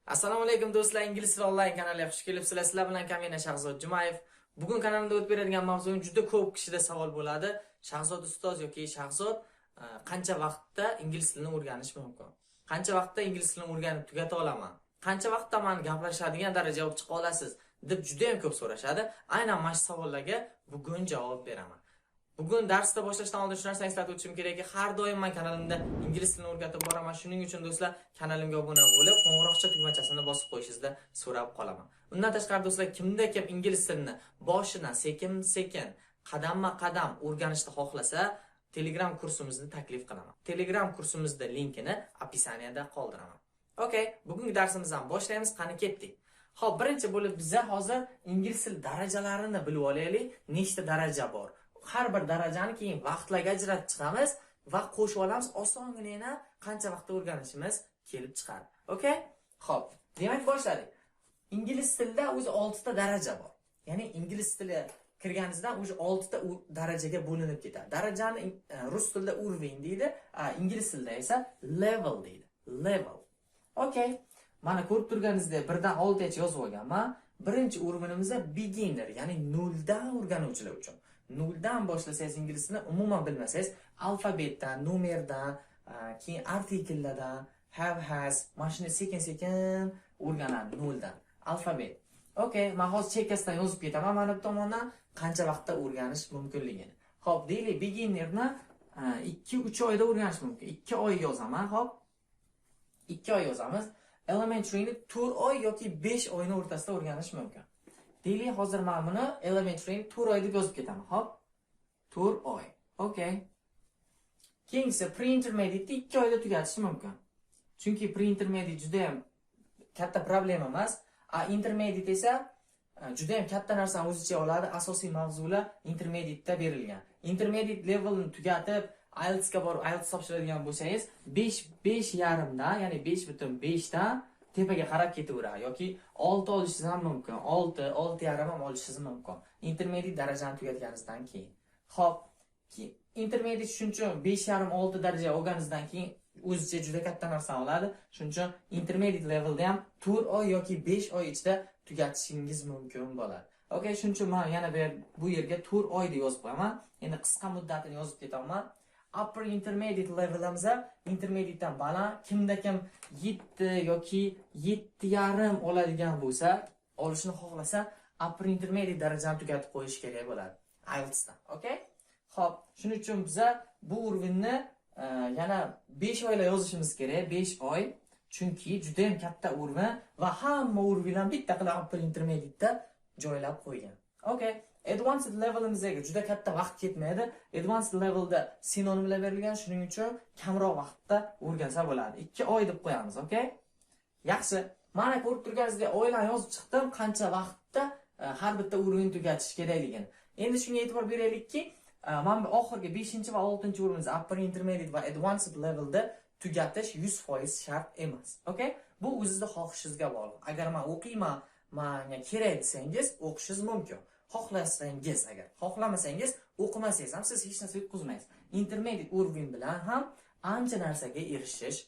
Assalomu alaykum, do'stlar, Ingliz tili onlayn kanaliga xush kelibsizlar. Sizlar bilan Kamina Shahzod Jumayev. Bugun kanalimda o'tib beradigan mavzuim juda ko'p kishida savol bo'ladi. Shahzod ustoz yoki Shahzod, qancha vaqtda ingliz tilini o'rganish mumkin? Qancha vaqtda ingliz tilini o'rganib tugata olaman? Qancha vaqtda man gaplashadigan darajaga olib chiqa olasiz, deb juda ham ko'p so'rashadi. Aynan mana shu savollarga bugun javob beraman. Bugun darsda boshlashdan oldin shu narsani eslatib o'tishim kerakki, har doim man kanalimda ingliz tilini o'rgatib boraman. Shuning uchun, do'stlar, kanalimga obuna bo'lib, qo'ng'iroqcha tugmachasini bosib qo'yishingizni so'rab qolaman. Undan tashqari, do'stlar, kimda kim ingliz tilini boshidan sekin-sekin, qadamma-qadam o'rganishni xohlasa, Telegram kursimizni taklif qilaman. Telegram kursimizda linkini описание da qoldiraman. Okay, bugungi darsimizni ham boshlaymiz. Qani, ketdik. Xo'p, birinchi bo'lib biza hozir ingliz tili darajalarini bilib olaylik. Nechta daraja bor? Har bir darajani keyin vaqtlarga ajratib chiqamiz va qo'shib olamiz. Osongina qancha vaqtda o'rganishimiz kelib chiqadi. Okay? Xo'p, demak, boshladik. Ingliz tilida o'zi 6 ta daraja bor. Ya'ni ingliz tili kirganingizdan уже 6 ta darajaga bo'linib ketadi. Darajani rus tilida уровень deydi, ingliz tilida esa level deydi. Level. Okay. Mana, ko'rib turganingizdek, birdan oltigacha yozib olganman. Birinchi уровень imizda beginner, ya'ni noldan o'rganuvchilar uchun. Noldan boshlasangiz, ingliz tilini umuman bilmasangiz, alfabetdan, nomerdan, keyin artikllardan, have, has, mana shuni sekin-sekin o'rganadi noldan. Alfabet. Okay, men hozir chekkasidan yozib ketaman mana bu tomondan qancha vaqtda o'rganish mumkinligini. Xo'p, deylik, beginnerni 2-3 oyda o'rganish mumkin. 2 oy yozaman, xo'p. 2 oy yozamiz. Elementaryni 4 oy yoki 5 oyni o'rtasida o'rganish mumkin. Deylik, hozir men buni elementaryni 4 oy deb yozib ketaman, xo'p? 4 oy. Okay. Keyingisi pre-intermediate 2 oyda tugatish mumkin. Chunki pre-intermediate juda ham katta problema emas. A intermediate esa juda ham katta narsani o'z ichiga oladi. Asosiy mavzular intermediateda berilgan. Intermediate levelni tugatib, IELTSga borib IELTS topshiradigan bo'lsangiz, 5, 5 yarimdan, ya'ni 5.5 dan tepaga qarab ketaveradi yoki 6 olishingiz ham mumkin. 6, 6 yarim ham olishingiz mumkin. Intermediate darajani tugatganingizdan keyin. Xo'p, intermediate shuning uchun 5 yarim, 6 daraja olganingizdan keyin o'zicha juda katta narsani oladi. Shuning uchun intermediate levelda ham 4 oy yoki 5 oy ichida tugatishingiz mumkin bo'ladi. Okay, shuning uchun men yana bu yerga 4 oy deb yozib qo'yaman. Endi qisqa muddatini yozib ketaman. Upper intermediate levelimizda intermediatedan baland, kimda kim 7 yoki 7,5 oladigan bo'lsa, olishni xohlasa, upper intermediate darajani tugatib qo'yish kerak bo'ladi IELTSdan. Okay? Xo'p, shuning uchun biza bu уровень ni yana 5 oyla yozishimiz kerak, 5 oy. Chunki juda ham katta уровень va hamma уровень larni bitta qilib upper intermediateda joylab qo'ygan. Okay. Advanced levelimizga juda katta vaqt ketmaydi. Advanced levelda sinonimlar berilgan, shuning uchun kamroq vaqtda o'rgansa bo'ladi. 2 oy deb qo'yamiz, okay? Yaxshi. Mana, ko'rib turganingizdek, oylarni yozib chiqdim, qancha vaqtda har bitta уровень tugatish kerakligini. Endi shunga e'tibor beraylikki, mana bu oxirgi 5 va 6 уровень, upper intermediate va advanced levelda tugatish 100% shart emas. Okay? Bu o'zizni xohishingizga bog'liq. Agar men o'qiyman, menga kerak desangiz, o'qishingiz mumkin. Xohlasangiz agar, xohlamasangiz, o'qimasangiz ham siz hech narsa yutqizmaysiz. Intermediate уровень bilan ham ancha narsaga erishish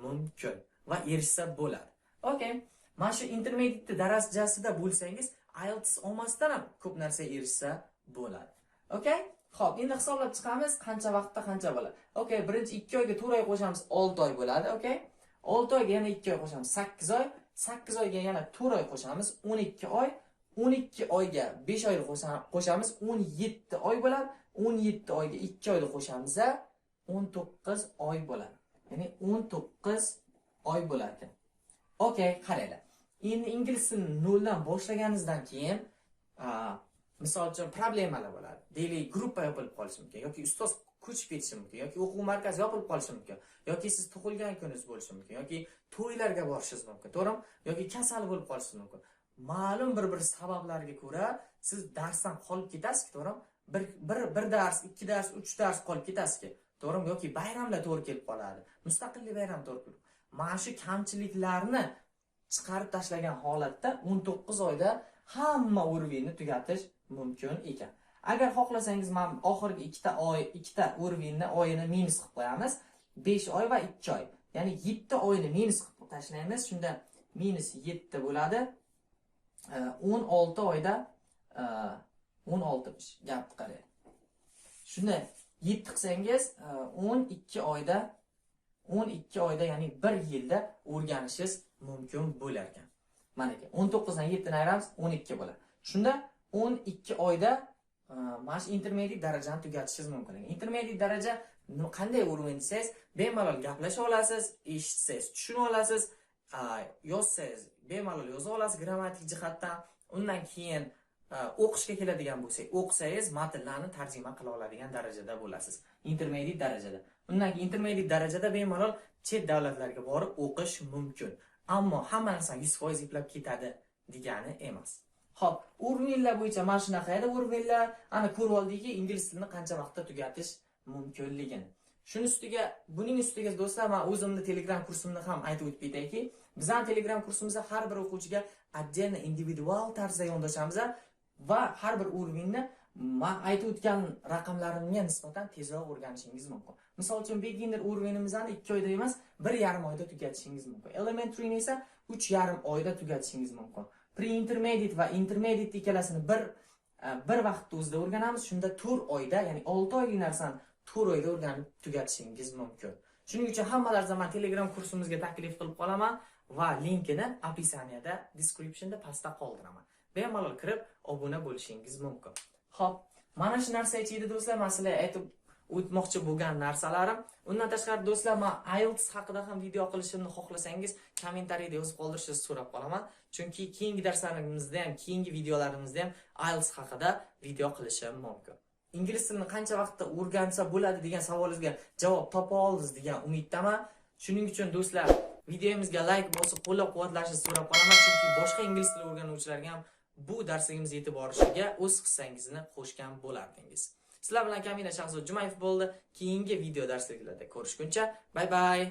mumkin va erishsa bo'ladi. Okay. Mana shu intermediate darajasida bo'lsangiz, IELTS olmasdan ham ko'p narsaga erishsa bo'ladi. Okay? Xo'p, endi hisoblab chiqamiz, qancha vaqtda qancha bo'ladi. Okay, birinchi 2 oyga 4 oy qo'shamiz, 6 oy bo'ladi, okay? 6 oyga yana 2 oy qo'shamiz, 8 oy. 8 oyga yana 4 oy qo'shamiz, 12 oy. 12 oyga 5 oyni qo'shamiz, 17 oy bo'ladi. 17 oyga 2 oyni qo'shamiz, 19 oy bo'ladi. Ya'ni 19 oy bo'lar ekan. Okay, qaranglar. Endi ingliz tilini noldan boshlaganingizdan keyin, misol uchun, problemalar bo'ladi. Deylik, gruppa yopilib qolishi mumkin yoki ustoz ko'chib ketishi mumkin yoki o'quv markazi yopilib qolishi mumkin yoki siz tug'ilgan kuningiz bo'lishi mumkin yoki to'ylarga borishingiz mumkin, to'g'rimi? Yoki kasal bo'lib qolishingiz mumkin. Ma'lum bir sabablarga ko'ra siz darsdan qolib ketasiz, to'g'rimi? Bir dars, ikki dars, uch dars qolib ketasizki, to'g'rimi? Yoki bayramlar to'g'ri kelib qoladi. Mustaqillik bayrami to'g'ri kelib. Mana shu kamchiliklarni chiqarib tashlagan holatda 19 oyda hamma уровень ni tugatish mumkin ekan. Agar xohlasangiz, mana oxirgi ikkita oy, ikkita уровень ni oyini minus qilib qo'yamiz. 5 oy va 2 oy. Ya'ni 7 oyni minus qilib tashlaymiz. Shunda Minus 7 bo'ladi. 16 oyda 16 gapni qarang. Shuni 7 qilsangiz, 12 oyda, 12 oyda, ya'ni 1 yilda o'rganishingiz mumkin bo'lar ekan. Mana ekan, 19 dan 7 ni ayiramiz, 12 bo'ladi. Shunda 12 oyda mana shu intermediate darajani tugatishingiz mumkin ekan. Intermediate daraja qanday уровень desangiz, bemalol gaplasha olasiz, eshitsangiz tushuna olasiz, yozsangiz bemalol yoza olasiz grammatik jihatdan. Undan keyin o'qishga keladigan bo'lsak, o'qisangiz matnlarni tarjima qila oladigan darajada bo'lasiz. Intermediate darajada. Undan keyin intermediate darajada bemalol chet davlatlarga borib o'qish mumkin. Ammo hamma narsani 100% eplab ketadi degani emas. Xo'p, уровень lar bo'yicha mana shunaqa edi уровень lar. Ana ko'rib oldikki, ingliz tilini qancha vaqtda tugatish mumkinligini. Shuni ustiga, buning ustiga, do'stlar, men o'zimni Telegram kursimni ham aytib o'tib ketayki, bizning Telegram kursimizda har bir o'quvchiga отдельно, individual tarzda yondashamiz va har bir уровень ni man aytib o'tgan raqamlarimga nisbatan tezroq o'rganishingiz mumkin. Misol uchun, beginner уровень imizni 2 oyda emas, 1,5 oyda tugatishingiz mumkin. Elementary esa 3,5 oyda tugatishingiz mumkin. Pre-intermediate va intermediate ikkalasini bir vaqtda o'zida o'rganamiz. Shunda 4 oyda, ya'ni 6 oylik narsani 4 oyda o'rganib tugatishingiz mumkin. Shuning uchun hammalaringizni man Telegram kursimizga taklif qilib qolaman va linkini описание da, descriptionda pastda qoldiraman. Bemalol kirib obuna bo'lishingiz mumkin. Xo'p, mana shu narsa edi, do'stlar, man sizlarga aytib o'tmoqchi bo'lgan narsalarim. Undan tashqari, do'stlar, men IELTS haqida ham video qilishimni xohlasangiz, kommentariyda yozib qoldirishingizni so'rab qolaman. Chunki keyingi darslarimizda ham, keyingi videolarimizda ham IELTS haqida video qilishim mumkin. Ingliz tilini qancha vaqtda o'rgansa bo'ladi degan savolingizga javob topa oldingiz degan umiddaman. Shuning uchun, do'stlar, videomizga like bosib qo'llab-quvvatlashingizni so'rab qolaman, chunki boshqa ingliz tili o'rganuvchilarga ham bu darsligimiz yetib borishiga o'z hissangizni qo'shgan bo'lardingiz. Sizlar bilan Kamina Shahzod Jumayev bo'ldi. Keyingi video darsliklarda ko'rishguncha, bye bye.